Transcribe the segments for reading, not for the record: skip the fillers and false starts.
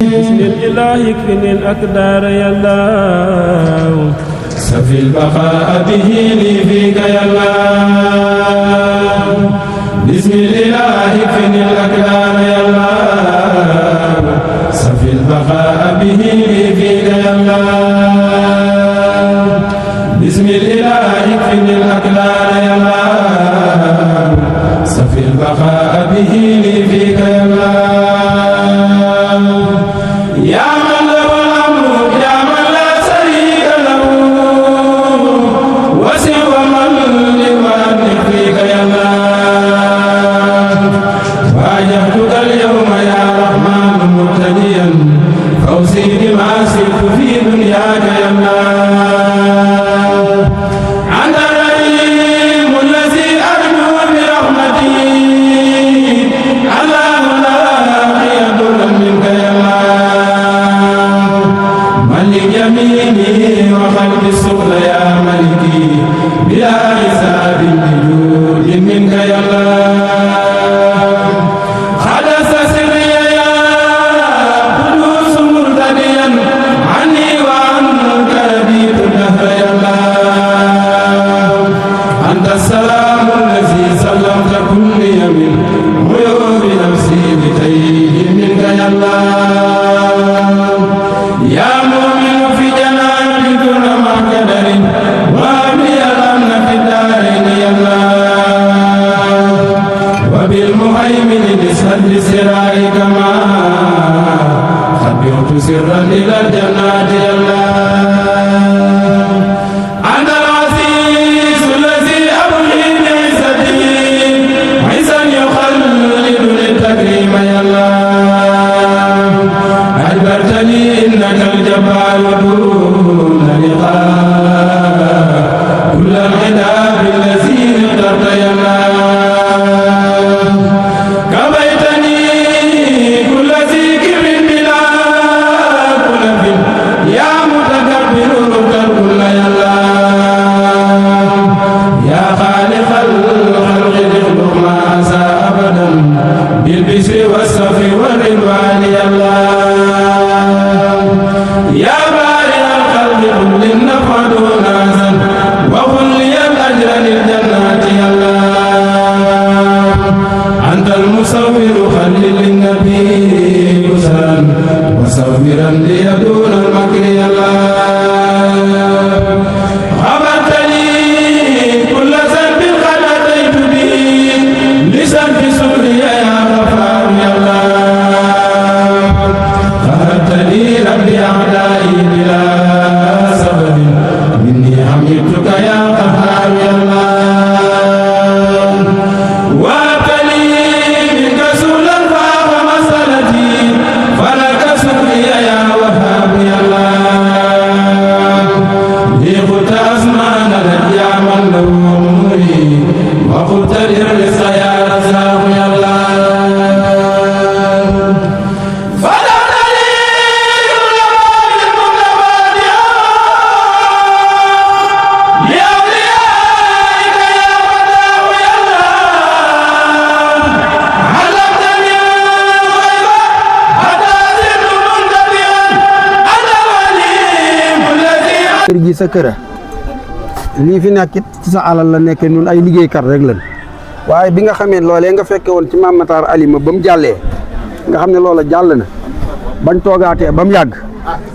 بسم الإله يكفني الأقدار يا الله سفي البقاء به لي فيك يا الله بسم الإله يكفني الأقدار يا الله سفي البقاء به لي فيك يا الله بسم الإله يكفني الأقدار يا الله سفي البقاء به لي فيك يا الله يا من له الأمر يا من لا شريك له وسع من لمن فيك يا الله واجهتك اليوم يا رحمن مبتديا فوزي بما سرت في دنياك يا الله أنت الرحيم الذي أرجو برحمتي الله لا يضر منك يا الله ملك يميني وخلق السبل يا ملكي بلا حساب بجود منك يا الله خلص سري يا قدوس مرتديا عني وعنك بيت الدهر يا الله أنت السلام الذي سلمت كل يمين غيوب نفسي بتيه منك يا الله يا مؤمن في جنان دون مقدر وابلي الأمن في الدارين يا الله وبالمهيمن بسد سرائك ما خبرت سرا إلى الجنات يا الله أنت العزيز الذي أبغي بعزتي عزا يخلد للتكريم يا الله أجبرتني إنك الجبار دون لقاء كل العذاب الذي اخترت يا الله كبيتني كل ذي كبر بلا كلف يا متكبر كل يا الله يا خالق الخلق اخلق ما أساء أبدا بالبشر والصفر والرضوان يا الله يا بارئ الخلق كل النفع دون أذى وقل لي الأجر للجنات يا الله أنت المصور خلل للنبي بشرا وصورا لي دون المكر يا الله غفرتني كل ذنب قد أتيت به لسان في سري يا غفار يا الله قهرتني ربي أعدائي بلا سبب مني حمدتك يا قهار يا الله وابتلي منك سولا فاق مسألتي فلك سكري يا وهاب يا الله لي قلت أزمان يا من له أمري وقلت للرزق يا رزاق يا الله kër gi sa kër lii fi nekk it ci sa alal la nekk ñun ay liggéeykat rek lañ waaye bi nga xamee loolee nga fekke woon ci Mame Matar Alima ba mu jàllee nga xam ne loola jàll na bañ toogaatee ba mu yàgg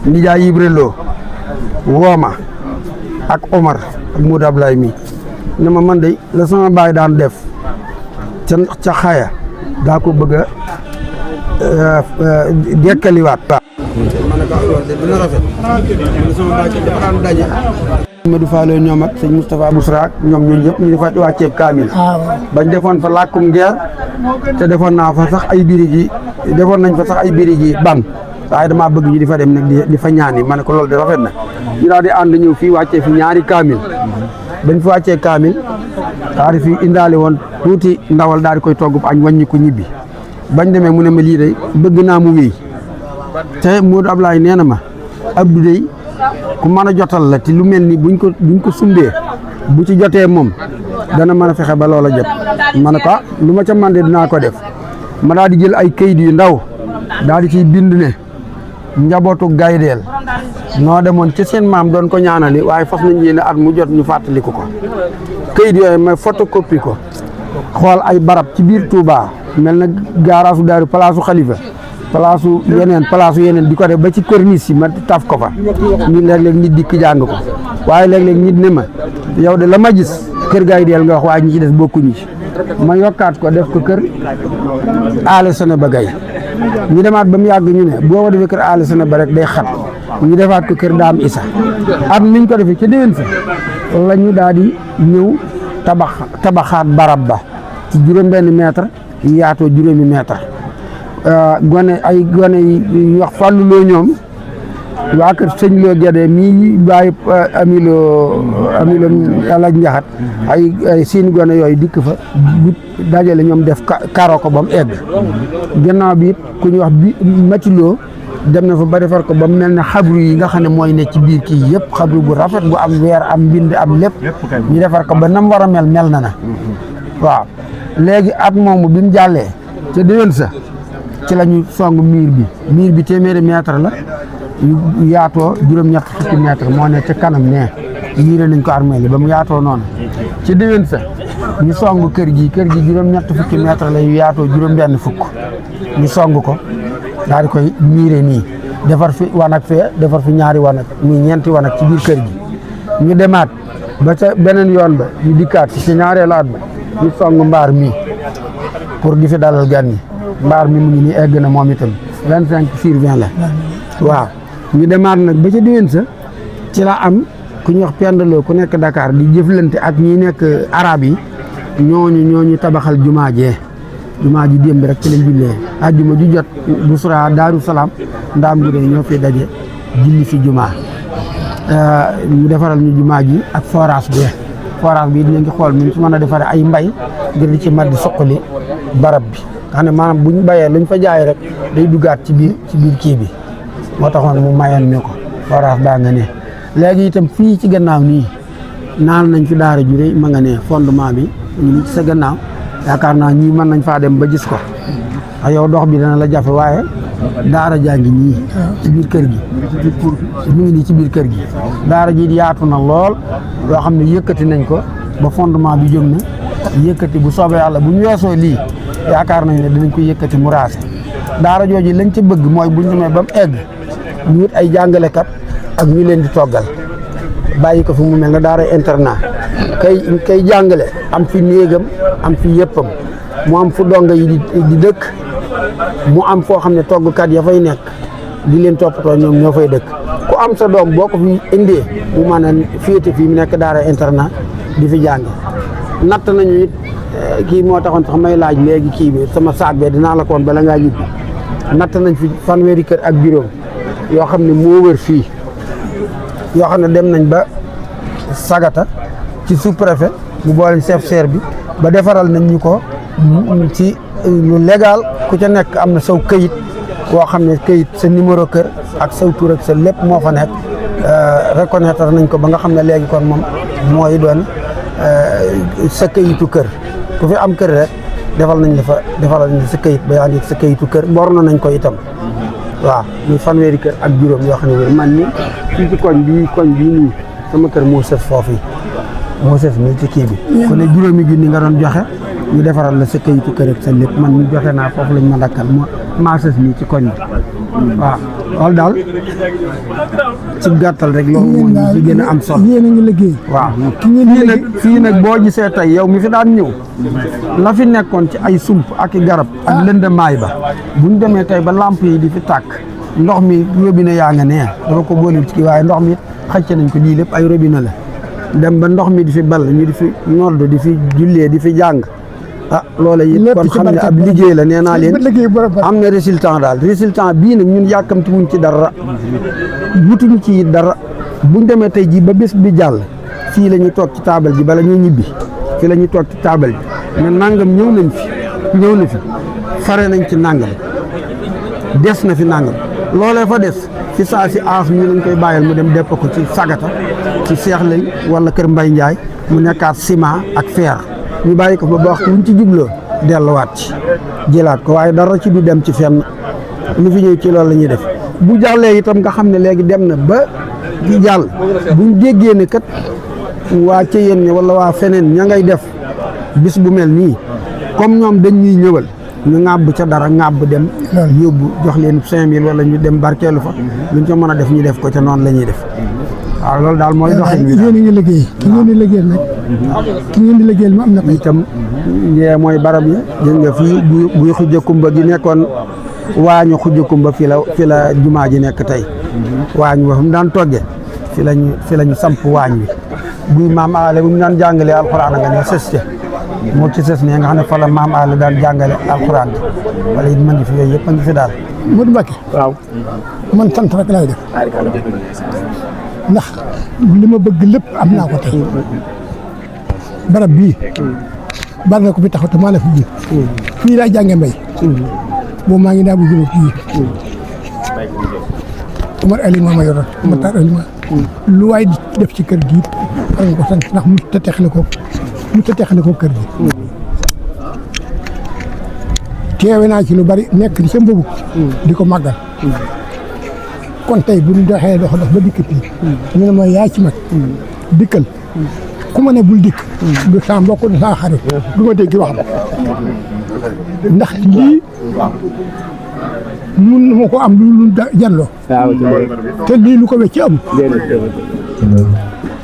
nijaay Ibra Lo wooma ak Omar ak Modou Ablaye mi ne ma man de la sama baay daan def ca xaya daa ko bëgg a dekkaliwaat ma ne ko loolu de dina rafet sama baay dafa daan daje Amadou Fallo ñoom ak sëñ Moustapha Bousra ak ñoom ñooñu yëpp ñu fa wàcceeb kaamil bañ defoon fa làkkum ngeer te defoon naa fa sax ay birigi defoon nañ fa sax ay birigi ban waaye damaa bëgg ñu di fa dem nag di fa ñaani ma ne ko loolu de rafet na ñu daal di ànd ñëw fii wàccee fi ñaari kaamil bañ fi wàccee kaamil daal di fi indaale woon tuuti ndawal daal di koy togg añ wàññi ko ñibbi bañ demee mu ne ma lii de bëgg naa mu wéy te Modou Ablaye nee na ma Abdou dey ku mën a jotal la te lu mel ni buñ ko sumbee bu ci jotee moom dana mën a fexe ba loola jot ma ne ko lu ma ca man de dinaa ko def ma daal di jël ay kayit yu ndaw daal di ciy bind ne njabootu gaydeel noo demoon ci seen maam doon ko ñaanali waaye fas nañ yéene at mu jot ñu fàttaliku ko këyit yooyu may photocopie ko xool ay barab ci biir Touba mel na gaaraasu daaru palaasu xalifa palaasu yeneen di ko def ba ci corniche yi ma taf ko fa ñu léeg-léeg nit dikk jàng ko waaye léeg-léeg nit ne ma yow de la ma gis kër gaydeel nga wax waaye ñi ci des bokkuñu ci ma yokkaat ko def ko kër aale sone ba gay ñu demaat ba mu yàgg ñu ne boo ko defee kër aale sone ba rek day xat ñu defaat ko kër daam isa at miñ ko defee ca déwén sa la ñu daal di ñëw tabaxaat barab ba ci juróom benn mètre yaatoo juróomi mètre gone yi wax fàllu loo ñoom waa kër sëñ Loo Gédé mii bàyyi amilo yàlla njaxat ay seen gone yooyu dikk fa dajale ñoom def karo ko ba mu egg gannaaw bi it ku ñu wax bi matiloo dem na fa ba defar ko ba mu mel ne xabru yi nga xam ne mooy ne ci biir kii yëpp xabru bu rafet bu am weer am mbind am lépp ñu defar ko ba nam war a mel na waaw léegi at moomu bi mu jàllee ca déwén sa ci la ñu song miir bi téeméeri mètre la yaatoo juróom-ñett fukki mètre moo ne ca kanam ne yiire nañ ko armée li ba mu yaatoo noonu ci déwén sa ñu song kër gi juróom-ñett fukki mètre la yu yaatoo juróom-benn fukk ñu song ko daal di koy miire nii defar fi wanag fee defar fi ñaari wanag muy ñeenti wanag ci biir kër gi ñu demaat ba ca beneen yoon ba ñu dikkaat ci ñaareelu at ba ñu song mbaar mi pour di fi dalal gan ñi mbaar mi mu ngi nii egg na moom itam 25/20 la waaw ñu demaat nag ba ca déwén sa ci la am ku ñu wax pendaloo ku nekk Dakar di jëflante ak ñi nekk arab yi ñooñu tabaxal jumaa ji démb rek ci lañ jullee àjjuma ju jot Busra Daaru Salaam ndaam gu ñoo fi daje julli fi jumaa ñu defaral ñu jumaa ji ak forage bi dinañ ngi xool ñu ci mën a defaree ay mbay ngir di ci mat di suqali barab bi nga xam ne maanaam bu ñu bayee luñ fa jaay rek day duggaat ci biir kii bi moo taxoon mu mayoon ñu ko forage baa nga ne léegi itam fii ci gannaaw nii naan nañ fi daara ju rëy ma nga ne fondement bi ñu ngi ci sa gannaaw yaakaar naa ñii mën nañ faa dem ba gis ko ak yow dox bi dana la jafe waaye daara jaa ngi nii ci biir kër gi mu ngi nii ci biir kër gi daara ji yaatu na lool loo xam ne yëkkati nañ ko ba fondement bi jóg na yëkkati bu soobee yàlla bu ñu weesoo lii yaakaar nañ ne dinañ ko yëkkati mu raase daara jooju lañ ci bëgg mooy bu ñu demee ba mu egg ñu wut ay jàngalekat ak ñu leen di toggal bàyyi ko fi mu mel ne daara internat kay jàngale am fi néegam am fi yëppam mu am fu donga yi di dëkk mu am foo xam ne toggkat ya fay nekk di leen toppatoo ñoom ñoo fay dëkk ku am sa doom boo ko fi indee mu mën a féete fii mu nekk daara internat di fi jàng natt nañu it kii moo taxoon sax may laaj léegi kii bi sama saak be dinaa la ko woon bala ngaa ñibbi natt nañ fi fanweeri kër ak juróom yoo xam ne moo wër fii yoo xam ne dem nañ ba Sagata ci sous-préfet mu boole chef serre bi ba defaral nañ ñu ko ci lu légal ku ca nekk am na saw këyit koo xam ne këyit sa numéro kër ak saw tur ak sa lépp moo fa nekk reconnaître nañ ko ba nga xam ne léegi kon moom mooy doon sa këyitu kër ku fi am kër rek defaral nañ sa këyit ba yaa ngi sa këyitu kër borno nañ ko itam waaw muy fanweeri kër ak juróom yoo xam ne wér man ni fii ci koñ bii nii sama kër moo sës foofu yi moo sës nii ci kii bi ku ne juróomi junni nga doon joxe ñu defaral la sa këyitu kër ak sa lépp man mi joxe naa foofu lañ ma dakkal maa sës nii ci koñ bi waaw loolu daal ci gàttal rek loolu moo ñu ci gën a am solo yéen a ngi liggéey waaw fii nag boo gisee tey yow mi fi daan ñëw la fi nekkoon ci ay sump ak i garab ak lëndamaay ba bu ñu demee tey ba lamp yi di fi tàkk ndox mi robinet yaa nga nee dafa ko boole ci kii waaye ndox mi xëcc nañ ko lii lépp ay robinet la dem ba ndox mi di fi ball ñu di fi nodd di fi jullee di fi jàng loola it kon xam ne ab liggéey la nee naa leen am na résultat daal résultat bii nag ñun yàkkamti wuñ ci dara wutuñ ci dara buñ demee tey jii ba bés bi jàll fii la ñuy toog ci taabal ji bala ñuy ñibbi fii la ñuy toog ci taabal ji mais nangam ñëw na fi fare nañ ci nangam des na fi nangam loolee fa des fi saa si aas ñu lañ koy bàyyil mu dem depp ko ci Sagata ci Seex Lay wala Kër Mbay Njaay mu nekkaat ciment ak fer ñu bàyyi ko ba waxtu wuñ ci jubloo delluwaat ci jëlaat ko waaye dara ci du dem ci fenn lu fi ñëw ci loolu la ñuy def bu jàllee itam nga xam ne léegi dem na ba di jàll buñ déggee ne kat waa ca yéen ñi wala waa feneen ña ngay def bis bu mel nii comme ñoom dañ ñuy ñëwal ñu ŋàbb ca dara ŋàbb dem yóbbu jox leen 5000 wala ñu dem barkeelu fa luñ ca mën a def ñu def ko ca noonu la ñuy def waaw loolu daal mooy doxin wi yéen a ngi liggéey ki ngeen di liggéeyal nag ki ngeen di liggéeyal ma am na itam yee mooy barab yi gis nga fii buy xujja kumba gi nekkoon waañu xujja kumba fi la jumaa ji nekk tey waañ wa fu mu daan togge fi lañu samp waañ wi buy maam aale bu mu daan jàngalee alxuraan nga ne sës ca moo ci sës ne nga xam ne fa la maam aale daan jàngale alxuraan bi wala it ma ngi fi yooyu yëpp a ngi fi daal Modou Mbacké waaw man sant rek laay def ndax li ma bëgg lépp am naa ko tey barab bii bari na ko fi taxaw te maa la fi ji fii laa jànge mbay boobu maa ngi daa bu jëma fii Omar Alima ma yoroon Matar Alima lu waay def ci kër gi war nga ko sant ndax mu ta teexale ko kër gi teewe naa ci lu bari nekk di sa mbëbu di ko màggal kon tey bu ñu doxee dox ba dikk fii ñu ne ma yaa ci mag dikkal ku ma ne bul dikk du saa mbokk du saa xarit du ma dégg wax ndax lii mun na ma ko am lu janloo te lii lu ko wecc amul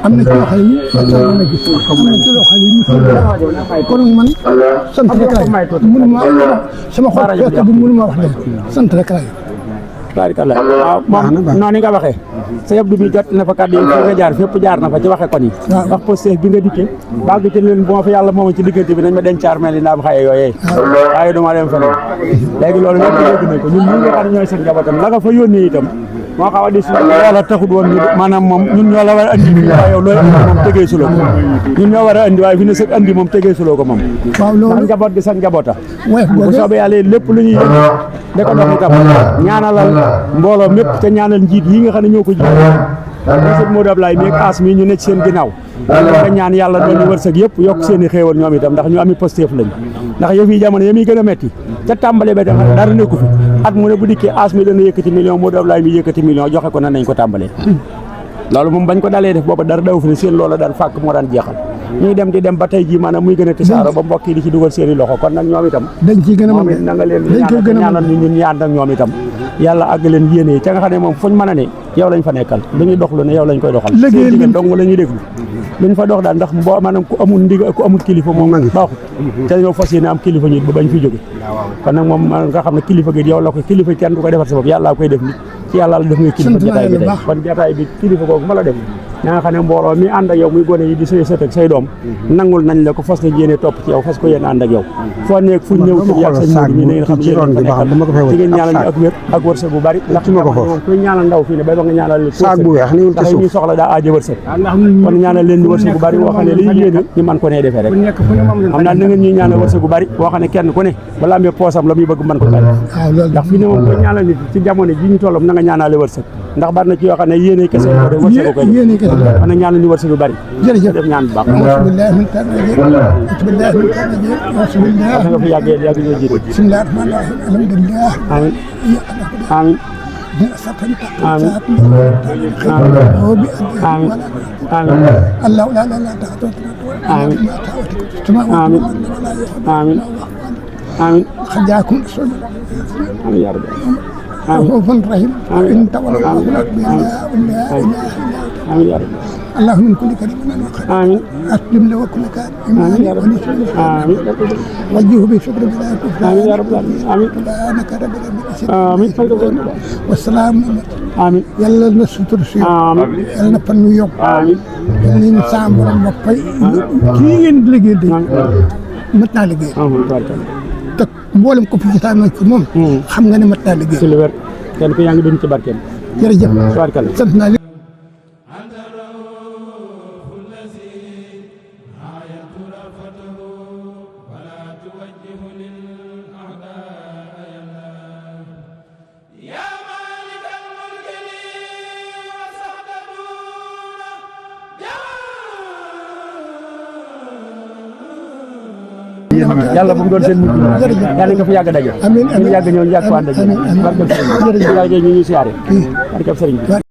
am na ci loo xam ne gis am na ci loo xam ne kon man sant rek laay mënuma sama xol fees bi mënuma wax ne sant rek laay barikalla waaw moom noonu nga waxee sa yëpp du mi jot na fa kàddu yi fi nga jaar fépp jaar na fa ci waxe kon yi wax posté bi nga dikkee baa gi ci leen bu ma fa yàlla mooma ci diggante bi nañ ma dencaar mel ni ndaam xaye yooyee waaye duma dem feneen léegi loolu ñëpp dégg nañ ko ñun ñi nga xam ne ñooy seen njabootam la nga fa yónnee itam moo xaw a di suñu loola taxut woon ñu maanaam moom ñun ñoo la war a andi fii waaye yow loolu andi moom tegee suloo ko ñun ñoo war a andi waaye fi ne sëg andi moom tegee suloo ko moom ndax njaboot gi sax njaboota bu soobee yàlla lépp lu ñuy yëg da ko dox itam ñaanalal mbooloo mépp te ñaanal njiit yi nga xam ne ñoo ko jiite sëñ Modou Ablaye mi ak As mi ñu nekk seen ginnaaw nga ñaan yàlla doon ñu wërsëg yëpp yokk seen i xéewal ñoom itam ndax ñu ami positif lañ ndax yëf yi jamono yami gën a metti ca tàmbale ba def dara nekku fi at mu ne bu dikkee As mi dana yëkkati million Modou Ablaye mi yëkkati million joxe ko na nañ ko tàmbalee loolu moom bañ ko dalee def booba dara daw fi ne seen loola daan fàkk moo daan jeexal ñuy dem di dem ba tey jii maanaam muy gën a tisaaro ba mbokk yi di ci dugal seen i loxo kon nag ñoom itam dañ ciy gën a moom it na nga leen ñaanal ñu ñun ñaan ak ñoom itam yàlla àgg leen yéene yi ca nga xam ne moom fuñ mën a ne yow lañ fa nekkal lu ñuy dox lu ne yow lañ koy doxal seen jigéen dong la ñuy déglu luñ fa dox daal ndax mboo maanaam ku amul ndig ku amul kilifa moom baaxut te ñoo fas yéene am kilifa ñit ba bañ fi jóge kon nag moom nga xam ne kilifa gi yow la ko kilifa kenn du koy defar sa bopp yàlla koy def nit ci yàlla la def ngay kilifa jotaay bi tey kon jotaay bi kilifa googu ma la def ña nga xam ne mbooloo mi ànd ak yow muy gone yi di say sët ak say doom nangul nañ la ko fas na yéene topp ci yow fas ko yéene ànd ak yow foo nekk fu ñëw ci yàgg sañ Modou mi na ngeen xam yéen fa nekkal ci ngeen ñaanal ñu ak wér ak wërsëg bu bari ndax moom kuy ñaanal ndaw fii ne bay ba nga ñaanal leen ndax ñuy soxla daa aajo wërsëg kon ñaanal leen ñu wërsëg bu bari boo xam ne li yéene ñu man ko ne defee rek xam naa na ngeen ñuy ñaanal wërsëg bu bari boo xam ne kenn ku ne ba lambee poosam la muy bëgg mën ko bari ndax fii ne moom koy ñaanal nit ci jamono ji ñu tollam na nga ñaanale wërsëg ndax bari na ci yoo xam ne yéene kese ko def wërsëg ko koy kon nag ñaanal ñu wërsëg bu bari jërëjëf def ñaan bu baax nga fi yàggee yàgg ñoo jiite bismillaahi rahmaani rahiim alhamdulilah amiin amiin amiin amiin الله لا لا لا تحتوت آمين آمين آمين آمين خجاكم رسول آمين يا رب رؤوف رحيم إن تولوا آمين يا رب الله من كل كريم آمين أسلم له وكل كان آمين يا رب آمين وجهه بشكر بلا كفر آمين يا رب آمين سبحانك رب العزة آمين والسلام آمين يلا نستر شيء آمين يلا نفن يوم آمين يلا نسام برام بقي كين لجي دي متنا لجي tak mboolem ko fi gitaan ci moom xam nga ne mat naa liggéey ci lu wér kenn ku yaa ngi dund ci barkeem jërëjëf sant naa yéen yàlla bu mu doon seen mujj yàlla nga fi yàgg daje amiin ñu yàgg ñëw ñu yàgg ko ànd ak yéen barkeb sëriñ bi ñu siyaare barkeb sëriñ bi